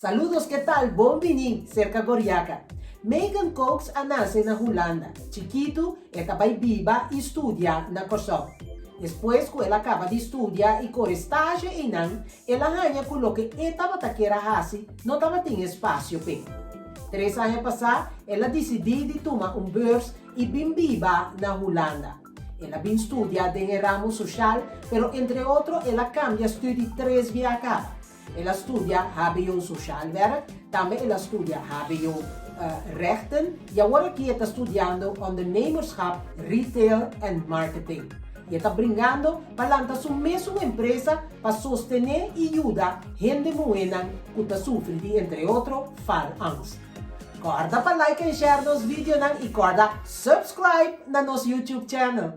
Saludos ke tal bon bini serka Goriaka. Megan Cox a nase na Hulanda. Chikitu e ta bai biba i studia na Kòrsou. Despues ku el a kaba di studia i kore stage einan, el a haña ku loke e tabata kier a hasi no tabatin espasio p'e. Tres aña pasá el a disidí di tuma un beurs i bin biba na Hulanda. El a bin studia den e ramo soshal, pero entre otro el a kambia studi tres bia kaba. El a studia hbo Sociaal Werk, tambe el a studia hbo Rechten y awor aki e ta studiando Ondernemerschap, Retail en Marketing. Y e ta bringando pa lanta su mesun empresa pa sostene y yuda hende muhenan cu ta sufri di entre otro faalangst. Corda pa like en share nos videonan y corda subscribe na nos YouTube channel.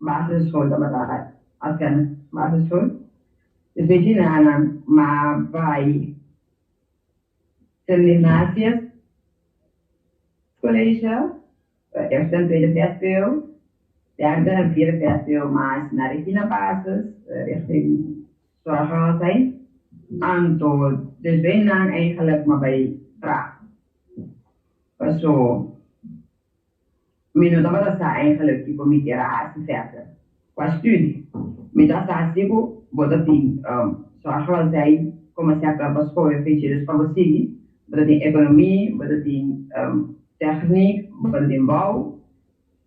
Basisschool tabata Advent Basisschool. Despues di nan m'a bai Sint Ignatius College, eerste en tweede vsbo, derde en vierde vsbo mas na Regina Basis richting Zorgwelzijn. Anto despues nan eigenlijk m'a bai traha. Paso Mi no tabata sa eigenlijk kiko mi kier a hasi verder kua studi. Mi ta sa si ku bo ta tin zorgwelzijn komo sector pa skohe fechi dus pa bo sigui. Bo ta tin ekonomi, bo ta tin techniek, bo ta tin bouw.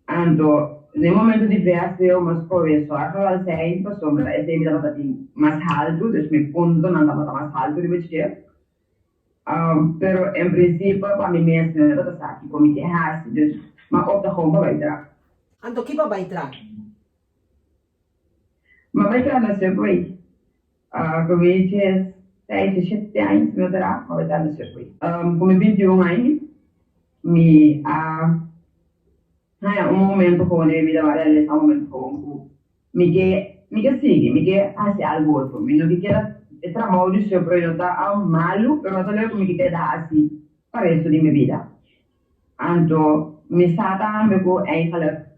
Anto na e momento di vsbo mi a skohe zorgwelzijn pasobra esei mi tabata tin mas haltu, dus mi puntonan tabata mas haltu riba dje. Pero en principio pa mi mes mi no tabata sa kico mi ke haci, dus m'a opta gewoon pa bay traha. Anto ki pa bay traha? M'a bay traha na Subway. Cu mi 16, 17 aña si mi no ta ra, m'a bay traha na Subway. Cu mi 21 aña mi a haña un momento gewoon den mi bida, m'a realisa un momento gewoon cu Mi ke mi ke sigui, mi ke hasi algu otro. Mi no ke keda e trabou di sufri no ta malu, pero no ta loke ku mi ke keda hasi pa resto di mi bida. Anto mi sa tambe ku eigenlijk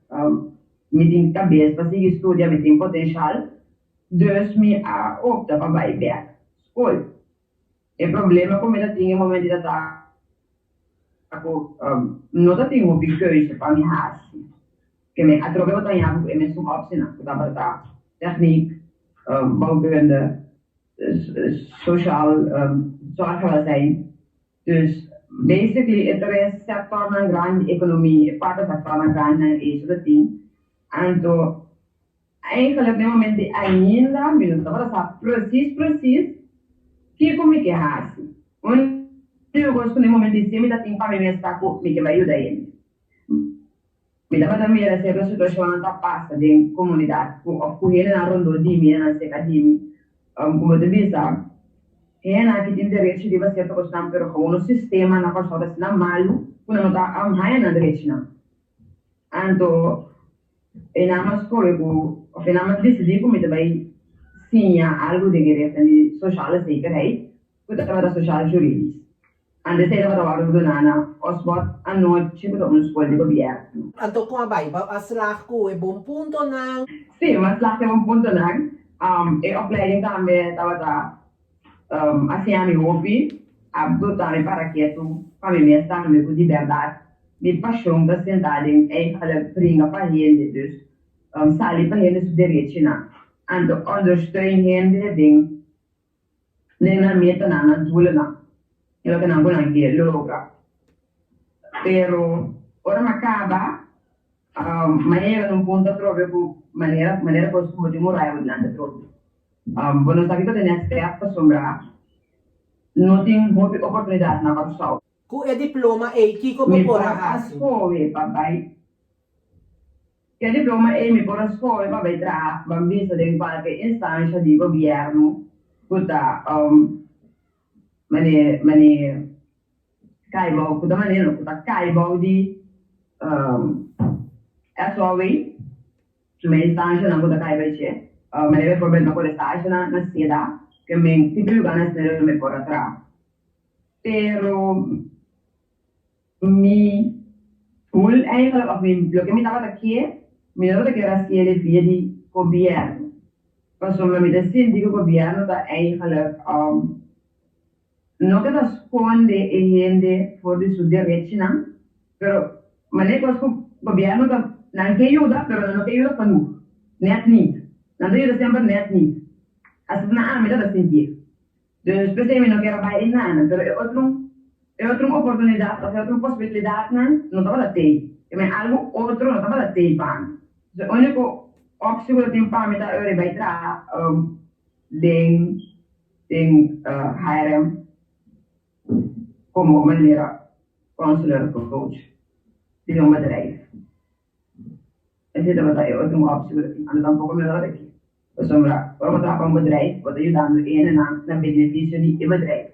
mi tin kabes pa sigui studia, mi tin potenshal, dus mi a opta pa bai bek skol. E problema ku mi ta tin e momento ta ta ku no ta tin hopi keuze pa mi hasi. Ke mi atrobe bo ta yapu ku e mesun opsienan ku tabata ta techniek, bouwkunde, sociaal zorgwelzijn. Dus basically e tres sectornan grandi, economie, e kuater sectornan grandinan ei so ta tin. Anto Eigenlijk na e momento ei ainda mi no tabata sa precies precies kiko mi ke hasi. Unico cos cu na e momento ei si mi ta tin pa mi mes ta cu mi ke bai yuda hende. Mi tabata mira cierto situacionnan ta pasa den comunidad cu of cu hendenan rondó di mi, hendenan cerca di mi, como ta bisa hendenan aki tin derecho riba cierto cosnan pero gewoon nos sistema na Kòrsou ta asina malu cu nan no ta haya nan derechonan. Anto e nan a skohe ku òf e nan a disidí ku mi ta bai siña algu den e richting di sociale zekerheid, ku tabata sociaal juridisch. Anto esei tabata wòrdu duná na Osbod anochi ku ta un skol di gobièrnu. Anto kon a bai? Bo a slag ku e bon puntonan? Sí, mi a slag ku e bon puntonan. E opleiding tambe tabata A siña mi hopi, a dota mi para ketu pa mi mes tambe ku di bèrdat mi pashon ta sentá den eigenlijk bringa pa hende, dus sali pa hende su derechinan, anto ondersteun hende den den nan metanan, nan doelennan, e loke nan ku nan ke logra. Pero ora mi a kaba, mi a yega na un punto atrobe ku manera manera kos ku bo tin un raya bo dilanti atrobe. Bo no sa kiko ta next step pasobra no tin hopi oportunidat na Kòrsou. Ku e diploma ei kiko bo Mi por por a a hasi? skohe pa bai Ku e diploma ei mi por a skohe pa bai traha ban bisa den kualke instansha di gobièrnu ku ta mane mane kai bou ku ta mane no ku ta kai bou di SOW. Su men instanshanan ku ta kai bai dje. Manera bijvoorbeeld mi por stage na na seda ke men tipo luga na snel mi por a traha. Pero mi doel eigenlijk of mi loke mi tabata ke mi no tabata kier hasiel via di gobierno pasobra mi ta sinti ku gobierno ta eigenlijk. No ke ta skonde e hende for di su derechinan, pero manera kos ku gobièrnu ta, nan ke yuda, pero nan no ke yuda genoeg, net niet. Nan ta yuda semper net niet. Asina ami ta ta sintié. Dus p'esei mi no kier a bai einan, pero e otro e otro oportunidat òf e otro posibilidatnan no tabata tei. Ke men algu otro no tabata tei pa mi. Dus e úniko optie ku ta tin pa mi ta ora bai traha den den HRM komo manera counselor coach den un bedrijf. Esei tabata e otro optie ku ta tin. Anto tampoko mi no tabata ke. Pasobra ora bo traha pa un bedrijf, bo ta yudando hendenan na benefisio di e bedrijf.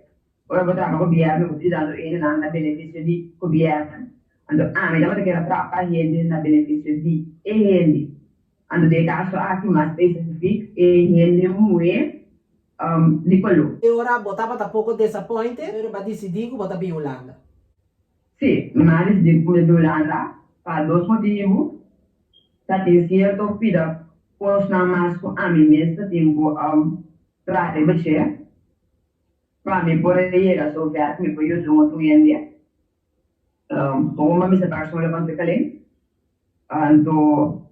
Ora bo traha pa gobièrnu, bo ta yudando hendenan na benefisio di gobièrnu. Anto ami tabata kier a traha pa hende na benefisio di e hende. Anto den e kaso aki mas spesifik e hende muhé di koló. E ora bo tabata poko disappointed, pero bo a disidí ku bo ta bin Hulanda. Sí, mi a disidí ku mi ta bin Hulanda pa dos motibu. Ta tin sierto pida kosnan mas ku ami mes ta tin ku traha riba dje pa mi por a yega sover ku mi por yuda un otro hende. Gewoon pa mi sa persoonlijk ontwikkeling. Anto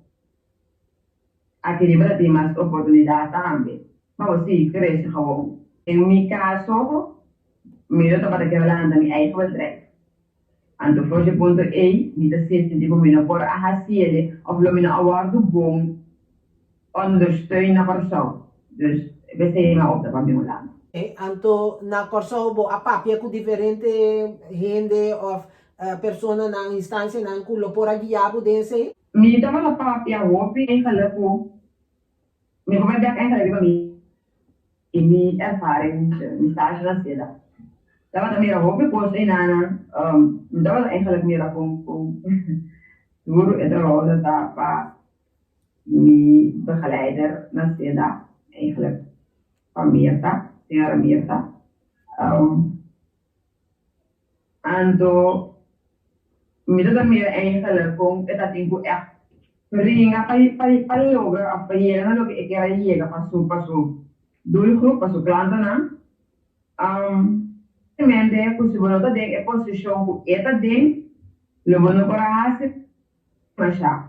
aki riba ta tin mas oportunidat tambe pa bo sigui krese gewoon. Den mi kaso mi lo tabata kere lanta mi eigen bedrijf. Anto for dje punto ei mi ta sinti ku mi no por a hasiele òf lo mi no a wòrdu bon ondersteun na Kòrsou. Dus p'esei mi a opta pa bin Hulanda. Anto na Kòrsou bo a papia ku diferente hende òf personanan, instansianan ku lo por a guia bo den esei? Mi tabata papia hopi eigenlijk ku mi por bai bèk eigenlijk riba mi mi ervaring, mi stage na seda. Tabata mira hopi kos einanan, mi tabata eigenlijk mira kon kon duru e trabou ta ta pa mi begeleider na seda, eigenlijk pa Mirta, señora Mirta. Anto mi ta ta mira eigenlijk kon e ta tin ku ègt bringa pa pa logra òf pa yega na loke e kier a yega pa su pa su doelgroep, pa su klantenan. Mente ku si bo no ta den e posishon ku e ta den, lo bo no por a hasi masha.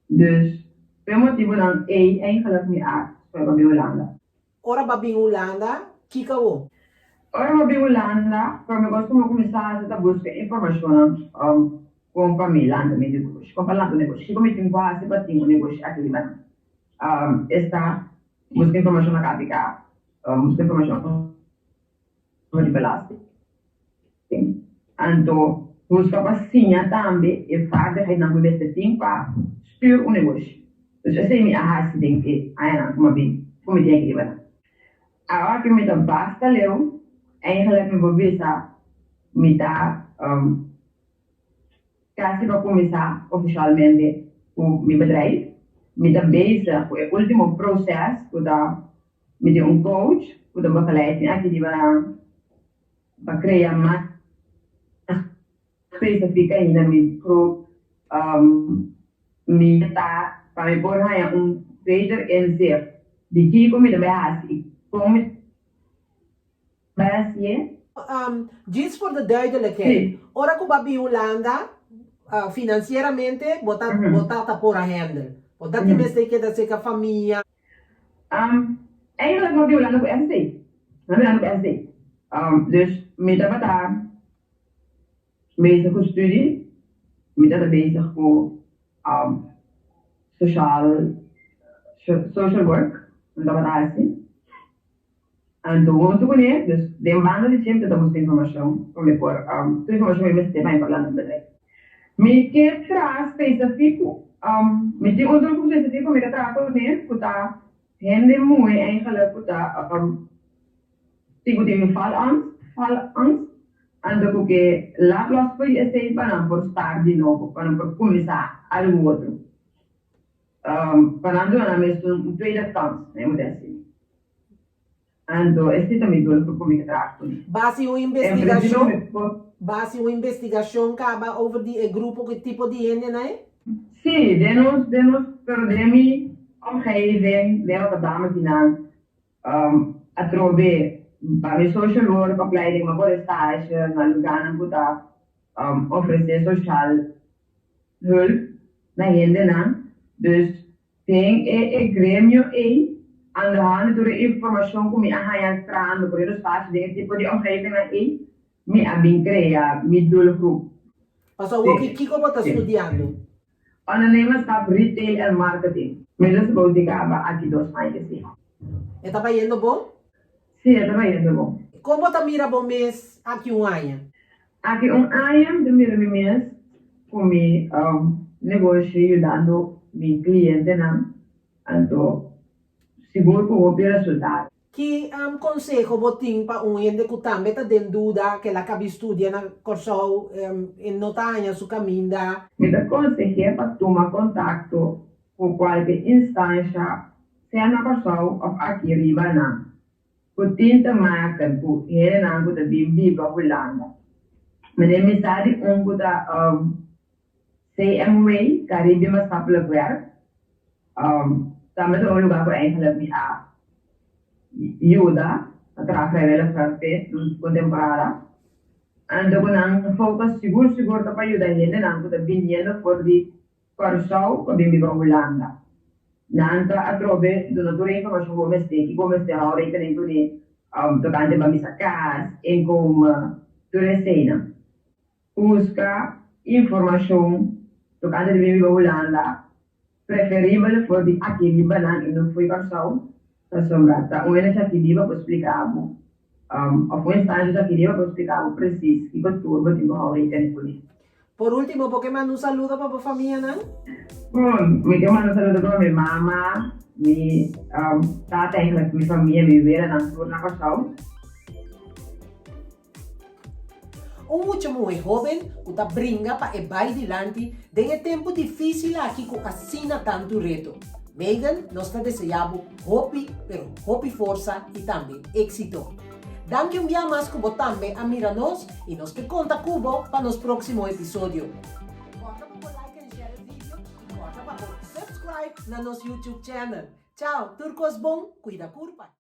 Dus p'e motibunan ei eigenlijk mi a skohe pa bin Hulanda. Ora bo a bin Hulanda, kiko awor? Ora bo bin Hulanda, prome kos ku bo kuminsá hasi ta buska informashonnan kon pa mi lanta mi negoshi, kon pa lanta un negoshi, kiko mi tin ku hasi pa tin un negoshi aki riba nan. Esta buska informashon na KVK, buska informashon for di belasting. Anto buska pa siña tambe e vaardigheidnan ku mi mester tin pa stuur un negoshi. Dus esei mi a hasi den e añanan ku mi a bin ku mi tin aki riba nan. Awa ku mi ta basta leu, eigenlijk mi por bisa mi ta kasi pa kuminsá ofishalmente ku mi bedrijf. Mi ta bezig ku e ultimo proses ku ta Mi tin un coach ku ta begeleid mi aki riba pa krea mas spesifik ainda mi groep. Mi ta pa mi por haña un beter inzicht di kiko mi ta bai hasi i kon mi ta bai hasié. Djis voor de duidelijkheid, ora ku bo a bin Hulanda, financieramente bo ta bo ta por a handle. Bo ta tin mester keda serka famia. Eigenlijk no bin Hulanda ku SC. No bin Hulanda ku SC. Dus mi tabata bezig ku studie, mi tabata bezig ku sociaal, social work mi tabata hasi. Anto huntu kuné, dus den banda di dje mi ta buska informashon pa mi por, tur informashon mi mester pa mi por lanta un bedrijf. Mi ke traha spesifiko, mi tin un doelgroep spesifiko mi ta traha kuné ku ta hende muhé eigenlijk ku ta tin ku tin faalangst, faalangst, anto ku ke laat los for di esei pa nan por start di nobo, pa nan por kuminsá algu otro. Pa nan duna nan mes un tweede kans, mi moet desi. Anto esei ta mi doelgroep ku mi ta traha kuné. Basi un En prinsipio investigashon, mi por. basi un investigashon kaba over di e grupo ku e tipo di hendenan ei? Sí, den nos, den nos, pero den mi omgeving, den Rotterdam akinan, atrobe. Pa mi social work opleiding mi a kore stage na lugánan ku ta ofresé social hulp na hendenan. Dus den e e gremio ei, aan de hand di tur e informashon ku mi a haña trahando por e stage den e tipo di omgevingnan ei, mi a bin krea mi doelgroep. Pasobra awor ki kiko bo ta studiando? Ondernemerschap, Retail en Marketing. Mi ta supos di kaba aki dos aña si. E ta bayendo bon? Si, e ta bayendo bon. Kon bo ta mira bo mes aki un aña? Aki un aña mi ta mira mi mes ku mi negoshi yudando mi klientenan, anto sigur ku hopi resultado. Ki konseho bo tin pa un hende ku tambe ta den duda ku el a kabi studia na Kòrsou e no ta haña su kaminda? Mi ta konseh'é pa tuma kontakto ku kualke instansha, sea na Kòrsou òf aki riba nan, ku tin te maken ku hendenan ku ta bin biba Hulanda. Meneer mi sa di un ku ta CMW, Caribië Maatschappelijk Werk, tambe ta un lugar ku eigenlijk mi a yuda a traha vrijwilliger p'e un temporada. Anto ku nan focus sigur sigur ta pa yuda hendenan ku ta biniendo for di Kòrsou pa bin biba Hulanda. Nan ta atrobe duna tur e informashon ku bo mester, kiko bo mester hou rekening kuné tokante ban bisa kas, inkomen, tur eseinan. Buska informashon tokante di bin biba Hulanda, preferibel for di aki riba nan i no fo'i Kòrsou, pasobra ta un hende aki riba por splika bo òf un instansha aki riba por splika bo presis kiko tur bo tin ku hou rekening kuné. Por último, bo ke manda un saludo pa bo famianan? Bon, mi ke manda un saludo pa mi mama, mi tata, eigenlijk mi famia, mi welanan tur na Kòrsou. Un mucha muhé hóben ku ta bringa pa e bai dilanti den e tempu difísil aki ku asina tantu reto. Megan, nos ta deseá bo hopi, pero hopi forsa i tambe éksito. Danki un bia mas ku bo tambe a mira nos i nos ke konta ku bo pa nos próksimo episodio. Kòrda pa bo like en share e video i kòrda pa bo subscribe na nos YouTube channel. Chao, tur kos bon, kuida kurpa.